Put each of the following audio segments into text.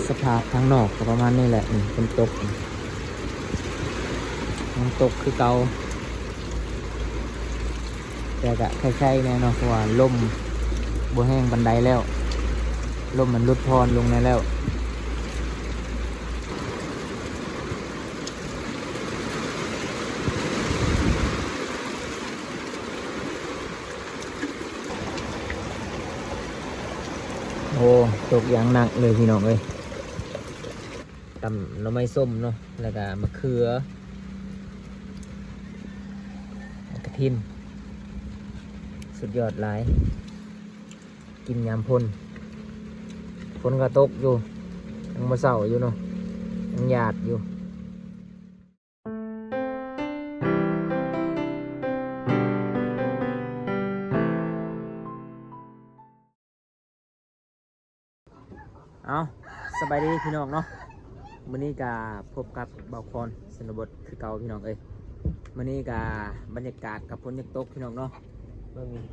ສະພາບທາງນອກກໍປະມານນີ້ແຫຼະ ນີ້ຝົນຕົກ ຍັງຕົກຄືເກົ່າ ແຕ່ກະໄຄໆແດ່ເນາະ ເພາະວ່າລົມບໍ່ແຮງປານໃດແລ້ວ ລົມມັນຫຼຸດຜ່ອນລົງແດ່ແລ້ວ. ໂອ້ ຕົກຢ່າງໜັກເລີຍພີ່ນ້ອງເອີຍ. ຕຳໜໍ່ໄມ້ສົ້ມເນາະ ແລ້ວກະມະເຂືອ ກະທິນ ສຸດຍອດຫຼາຍ ກິນຍາມຝົນ ຝົນກໍຕົກຢູ່ ຍັງບໍ່ເຊົາຢູ່ເນາະ ຍັງຫຍາດຢູ່. ເອົາ ສະບາຍດີພີ່ນ້ອງເນາະ ມື້ນີ້ກະພົບກັບບ່າວຄອນ ຊົນນະບົດ ຄືເກົ່າພີ່ນ້ອງເອີຍ. ມື້ນີ້ກະບັນຍາກາດກັບຝົນຍັງຕົກພີ່ນ້ອງເນາະ ເບິ່ງນີ້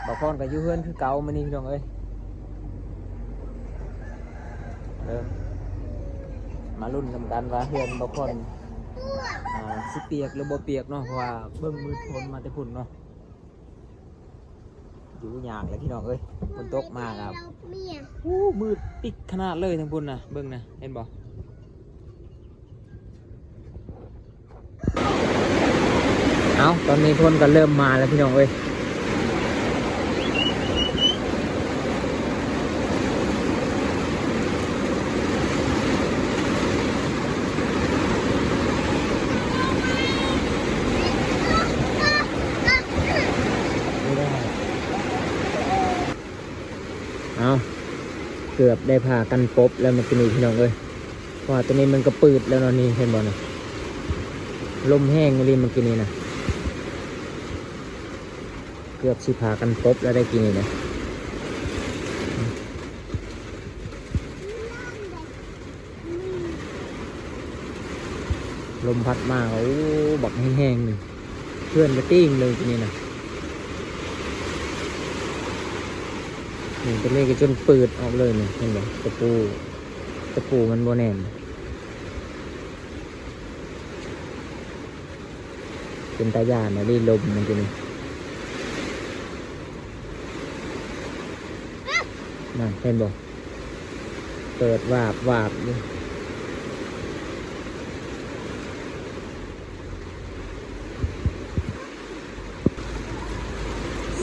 ບ່າວຄອນກະຢູ່ເຮືອນຄືເກົ່າມື້ນີ້ພີ່ນ້ອງເອີຍ. ເອີ ມາລຸ້ນນຳກັນວ່າເຮືອນບ່າວຄອນ ອ່າ ຊິປຽກຫຼືບໍ່ປຽກເນາະ ເພາະວ່າເບິ່ງມືດຝົນມາແຕ່ພຸ້ນເນາະ. ຢູ່ຍາກແຫຼະພີ່ນ້ອງເອີຍ ຝົນຕົກມາກໍ ໂອ້ ມືດປິດຂະໜາດເລີຍທາງພຸ້ນນະ ເບິ່ງນະ ເຫັນບໍ່? ເອົ້າ ຕອນນີ້ຝົນກໍເລີ່ມມາແລ້ວພີ່ນ້ອງເອີຍ. ເອົ້າ ເກືອບໄດ້ຜ້າກັນປົບແລ້ວເມື່ອກີ້ນີ້ພີ່ນ້ອງເອີຍ ເພາະວ່າໂຕນີ້ມັນກໍປືດແລ້ວເນາະ ນີ້ເຫັນບໍ່ນະ ລົມແຮງອີ່ຫຼີເມື່ອກີ້ນີ້ນະ. ເກືອບຊິຜ້າກັນປົບແລ້ວໄດ້ກີ້ນີ້ນະ ລົມພັດມາ ໂອ້ ບັກແຮງໆ ນີ້ ເຮືອນກະຕິ່ງເລີຍທີນີ້ນະ ນີ້ ໂຕນີ້ກະຈົນປືດອອກເລີຍນີ້ ເຫັນບໍ່ ຕະປູ ຕະປູມັນບໍ່ແໜ້ນ. ເປັນຕາຢ້ານອີ່ຫຼີ ລົມມັນຢູ່ນີ້ ນັ້ນ ເຫັນບໍ່ ເປີດວາບໆຢູ່.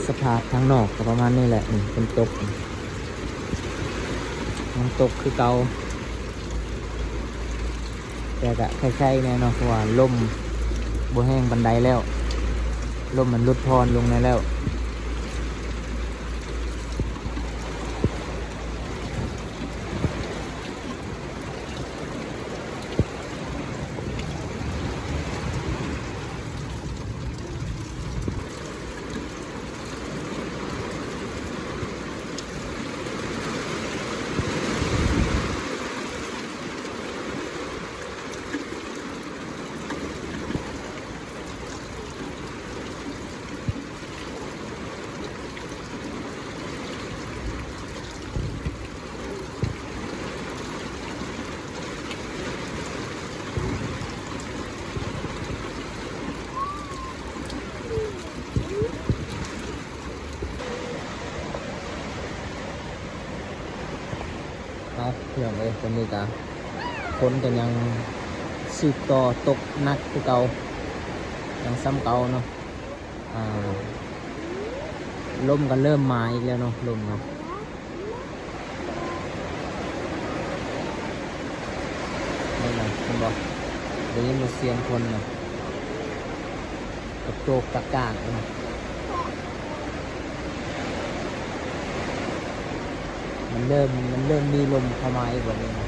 ສະພາບທາງນອກກໍປະມານນີ້ແຫຼະ ນີ້ ຝົນຕົກ ຍັງຕົກຄືເກົ່າ ແຕ່ກະໄຄໆແດ່ເນາະ ເພາະວ່າລົມບໍ່ແຮງປານໃດແລ້ວ ລົມມັນຫຼຸດຜ່ອນລົງແດ່ແລ້ວ. ເອົາ ພີ່ນ້ອງເອີຍ ຕອນນີ້ກະ ຝົນກະຍັງສືບຕໍ່ຕົກໜັກຄືເກົ່າ ຍັງສ່ຳເກົ່າເນາະ. ອ່າ ລົມກໍເລີ່ມມາອີກແລ້ວເນາະ ລົມເນາະ ເຫັນບໍ່ ໄດ້ຍິນແຕ່ສຽງຄົນເນາະ ກະໂຈກກະກາກເນາະ. ມັນເລີ່ມ ມັນເລີ່ມມີລົມເຂົ້າມາອີກແລ້ວນີ້ນະ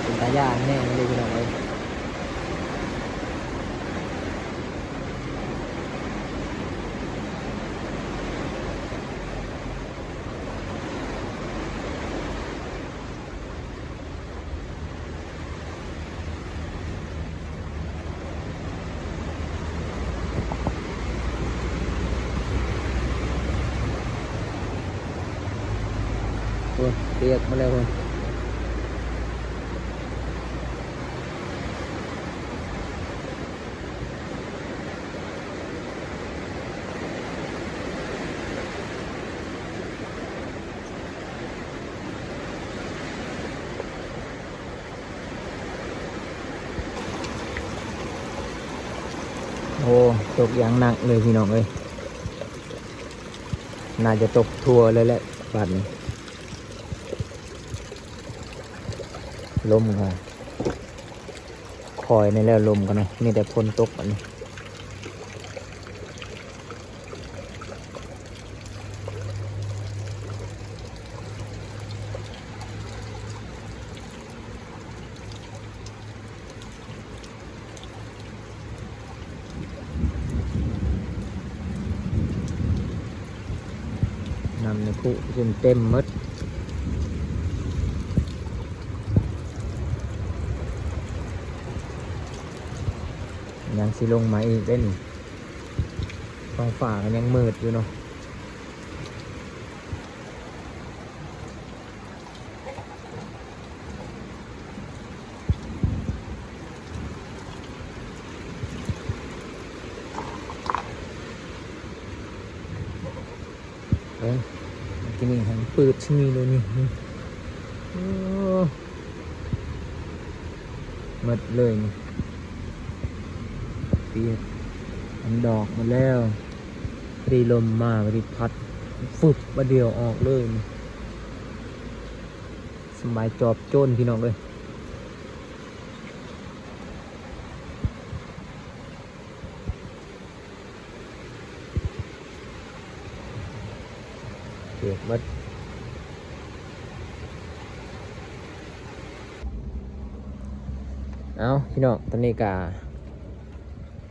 ເປັນຕາຢ້ານແຮງເລີຍພີ່ນ້ອງເອີຍ. ເ ໂອ້ຍ ປຽກໝົດແລ້ວພຸ້ນ. ໂອ້ ຕົກຢ່າງໜັກເລີຍພີ່ນ້ອງເອີຍ. ໜ້າຈະຕົກທົ່ວເລີຍແຫຼະບາດນີ້. ລົມກໍຄ່ອຍແດ່ແລ້ວ ລົມກໍນະ ມີແຕ່ຝົນຕົກບາດນີ້. ນ້ຳໃນຄຸຂຶ້ນເຕັມໝົດ. ຍັງຊິລົງມາອີກເດ້ນີ້. ທ້ອງຟ້າກໍຍັງມືດຢູ່ເນາະ. ເອີ ກິນນີ້ຫັ້ນປືດຊິມີໂລດນີ້. ໂອ້ ໝົດເລີຍນີ້ ປຽກ ມັນດອກໝົດແລ້ວ. ພໍດີລົມມາ ພໍດີພັດຟຶບ ບາດດຽວອອກເລີຍນີ້. ສະບາຍຈອບໂຈນພີ່ນ້ອງເອີຍ. ປຽກໝົດ. ເອົ້າ ພີ່ນ້ອງ ຕອນນີ້ກະ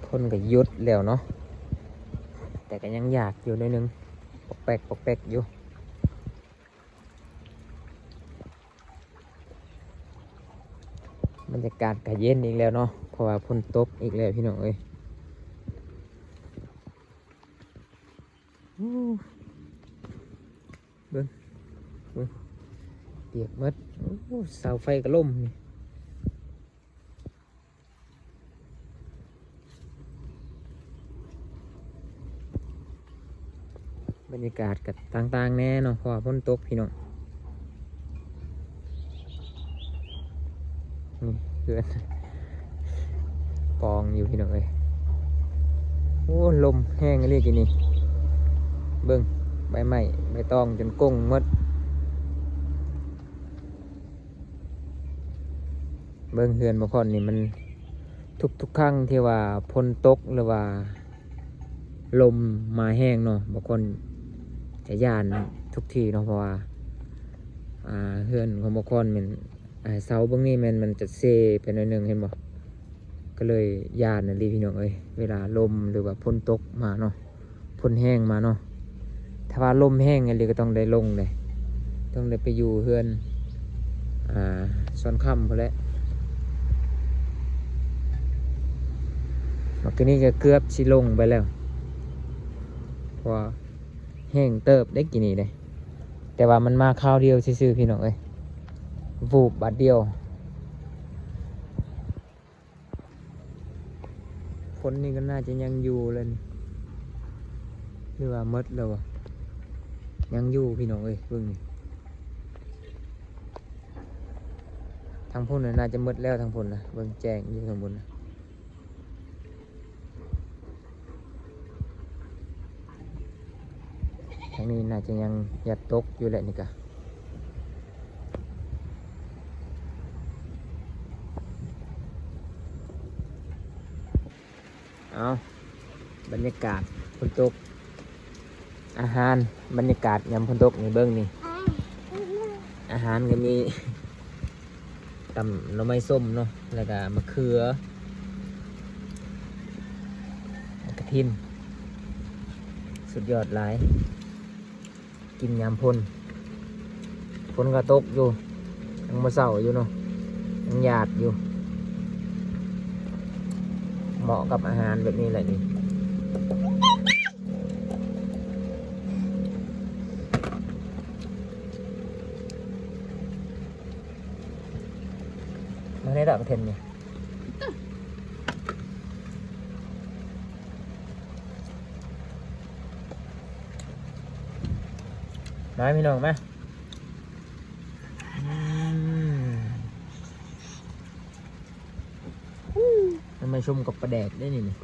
ຝົນກະຢຸດແລ້ວເນາະ ແຕ່ກະຍັງຢາກຢູ່ໜ້ອຍໜຶ່ງ ປອກແປກ ປອກແປກຢູ່. ບັນຍາກາດກະເຢັນອີກແລ້ວເນາະ ເພາະວ່າຝົນຕົກອີກແລ້ວພີ່ນ້ອງເອີຍ. ໂອ້ ເບິ່ງ ເບິ່ງ ປຽກໝົດ. ໂອ້ ເສົາໄຟກໍລົ້ມນີ້. ບັນຍາກາດກໍຕ່າງໆແດ່ເນາະ ເພາະວ່າຝົນຕົກພີ່ນ້ອງ. ນີ້ເຮືອນປອງຢູ່ພີ່ນ້ອງເອີຍ. ໂອ້ ລົມແຮງອີ່ຫຼີກີ້ນີ້ ເບິ່ງ ໃບໄມ້ໃບຕອງຈົນກົງໝົດ. ເບິ່ງເຮືອນບ່າວຄອນນີ້ ມັນທຸກໆຄັ້ງທີ່ວ່າຝົນຕົກ ຫຼືວ່າລົມມາແຮງເນາະ ບ່າວຄອນຈະຢ້ານທຸກທີເນາະ ເພາະວ່າ ອ່າ ເຮືອນຂອງບ່າວຄອນແມ່ນ ອ່າ ເສົາເບື້ອງນີ້ແມ່ນມັນຈະເຊໄປໜ້ອຍໜຶ່ງ ເຫັນບໍ່? ກໍເລີຍຢ້ານອີ່ຫຼີພີ່ນ້ອງເອີຍ ເວລາລົມ ຫຼືວ່າຝົນຕົກມາເນາະ. ຝົນແຮງມາເນາະ ຖ້າວ່າລົມແຮງອີ່ຫຼີກໍຕ້ອງໄດ້ລົງເດ້ ຕ້ອງໄດ້ໄປຢູ່ເຮືອນ ອ່າ ຊອນຄຳພຸ້ນແຫຼະ. ບັກໂຕນີ້ກໍເກືອບຊິລົງໄປແລ້ວ ເພາະວ່າແຮງເຕີບເດ້ກີ້ນີ້ເດ້ ແຕ່ວ່າມັນມາຄາວດຽວຊື່ໆ ພີ່ນ້ອງເອີຍ ວູບບາດດຽວ. ຝົນນີ້ກໍໜ້າຈະຍັງຢູ່ແຫຼະນີ້ ຫຼືວ່າໝົດແລ້ວວະ? ຍັງຢູ່ພີ່ນ້ອງເອີຍ ເບິ່ງນີ້ ທາງພຸ້ນນະໜ້າຈະໝົດແລ້ວ ທາງພຸ້ນນະ ເບິ່ງແຈ້ງຢູ່ທາງພຸ້ນນະ. ທາງນີ້ໜ້າຈະຍັງຢາກຕົກຢູ່ແຫຼະນີ້ກະ. ເອົາ ບັນຍາກາດຝົນຕົກ ອາຫານ ບັນຍາກາດຍາມຝົນຕົກນີ້ ເບິ່ງນີ້ ອາຫານກໍມີ ຕຳໜໍ່ໄມ້ສົ້ມເນາະ ແລ້ວກະມະເຂືອ ແລ້ວກະກະຖິນ ສຸດຍອດຫຼາຍ ກິນຍາມຝົນ ຝົນກໍຕົກຢູ່ ຍັງບໍ່ເຊົາຢູ່ເນາະ ຍັງຫຍາດຢູ່ ເໝາະກັບອາຫານແບບນີ້ແຫຼະນີ້. ໃນດອກກະເທັນນີ້ ມາພີ່ນ້ອງມາ ອືມ ມັນມາຊົມກັບປາແດກໄດ້ນີ້.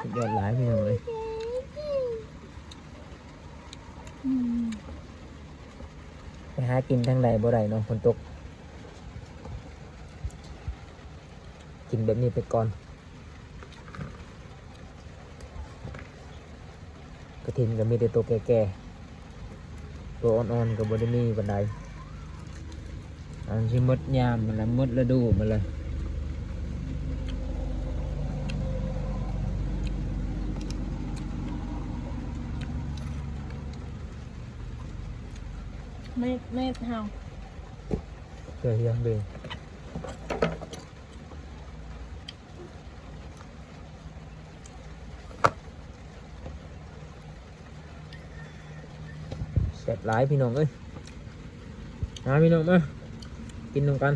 ສຸດຍອດຫຼາຍພີ່ນ້ອງເອີຍ ໄປຫາກິນທາງໃດບໍ່ໄດ້ເນາະ ຝົນຕົກ ກິນແບບນີ້ໄປກ່ອນ. ກະທິນກະມີແຕ່ໂຕແກ່ໆ ໂຕອ່ອນໆກະບໍ່ໄດ້ມີປານໃດ ອັນຊິໝົດຍາມມັນລະ ໝົດລະດູມັນລະ. ເມັດ ເມັດເຮົາ ເກືອຮຽງເດ້. ແຊບຫຼາຍພີ່ນ້ອງເອີຍ ມາພີ່ນ້ອງມາ ກິນນຳກັນ.